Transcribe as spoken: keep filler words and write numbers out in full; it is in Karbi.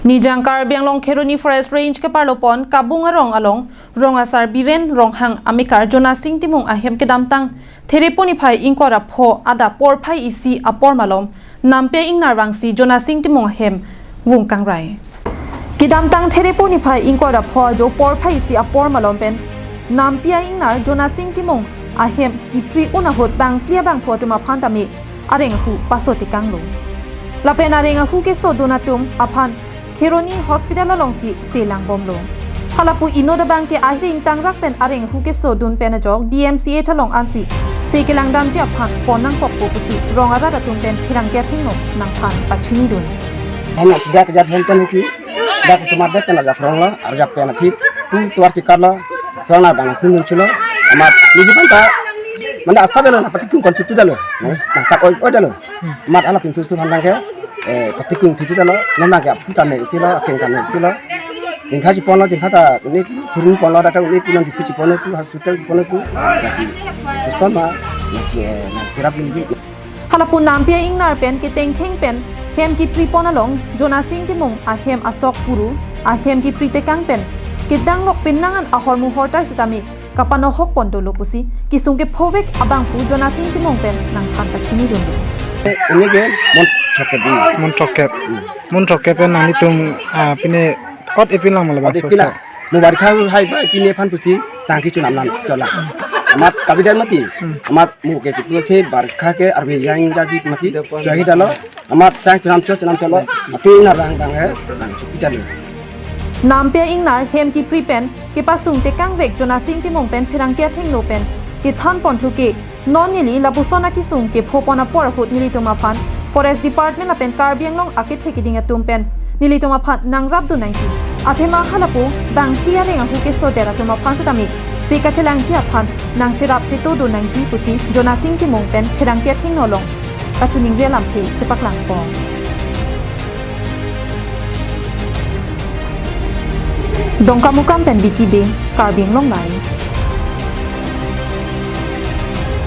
Nijang Karbi Anglong Kheroni Forest Range keparlopon Kabung Arong along Rong Asar Biren Ronghang amekar Jonasing Timung ahem kedamtang Therepo niphai ingkoi ra pho adap porphai isi apor malom Nampia Ingnar vangsi Jonasing Timung ahem vung kangrai. Kedamtang Therepo niphai ingkoi ra pho ajo porphai isi apor malom pen Nampia Ingnar Jonasing Timung ahem kipri un ahut bangphli abangphu atum aphan tame areng ahu paso tekanglo. Lapen areng ahu kesodun atum aphan Kheroni Hospital alongsi se langbomlo. Halapu inut abang ke ahri ingtangrak pen areng ahu kesodun pen ajok D M C H along ansi se kelangdamji aphan pon nangkokpo pusi rong arat atum pen pherangke athengno nangphan pachinidun. Hena sejak sejak henten husi dak cuma dek kena jak rong lo, arjak pen athip tu tuar sikar lo, suang na bang kun chulo, amat niji panta manda asa belo na patikung kon tutu dalo, na tak oi oi dalo, amat ala pinsu su handang ke, eh, patikung tutu dalo, nona ke aputa me silo, akeng kame silo, jingkha chipon lo, jingkha ta ini turun pon lo, data ini pulang di chipon lo, hospital chipon lo, nasi, sama, nasi, eh, nasi cherap ini. Halapu Nampia Ingnar pen ketengkheng pen hem kipripon along Jonasing Timung ahem asok puru ahem kipri tekang pen kedanglok penang an ahormu hortar sitame kapanohok pon dolo pusi kesung kephovek abangphu Jonasing Timung pen nangphan pachinidunlo. Ini ke mon throkkep di. Mon throkkep. Mon throkkep pen nanglitum, ah, pine ot epin lang mala bang Ot epin sosa. Lang. Mo barkha hai ba pine phan pusi sangsi chunam nam chola. Amat kabidan mati. Amat mo ke chipul the barkha ke army yang jaji mati. Jahi dalo. Amat sang chunam cho chunam cholo. Api na bang bang he. Bang chupi dalo. Nampia Ingnar hem kipri pen kepasung tekangvek Jonasing Timung pen pherangke athengno pen kethan ponthu ke non neli lapuson akesung kephopon apor ahut nelitum aphan Forest Department lapen Karbi Anglong akethe keding atum pen nelitum aphan nangrapdun nangji. Athema halapu bangphli areng ahu kesodet atum aphan setame se kachelangji aphan nangcherap chetodun nangji pusi Jonasing Timung pen pherangke athengno along kachiningri alamthe chepaklangpo. Dongkamukam pen Vicky Bey, Karbi Anglong Live.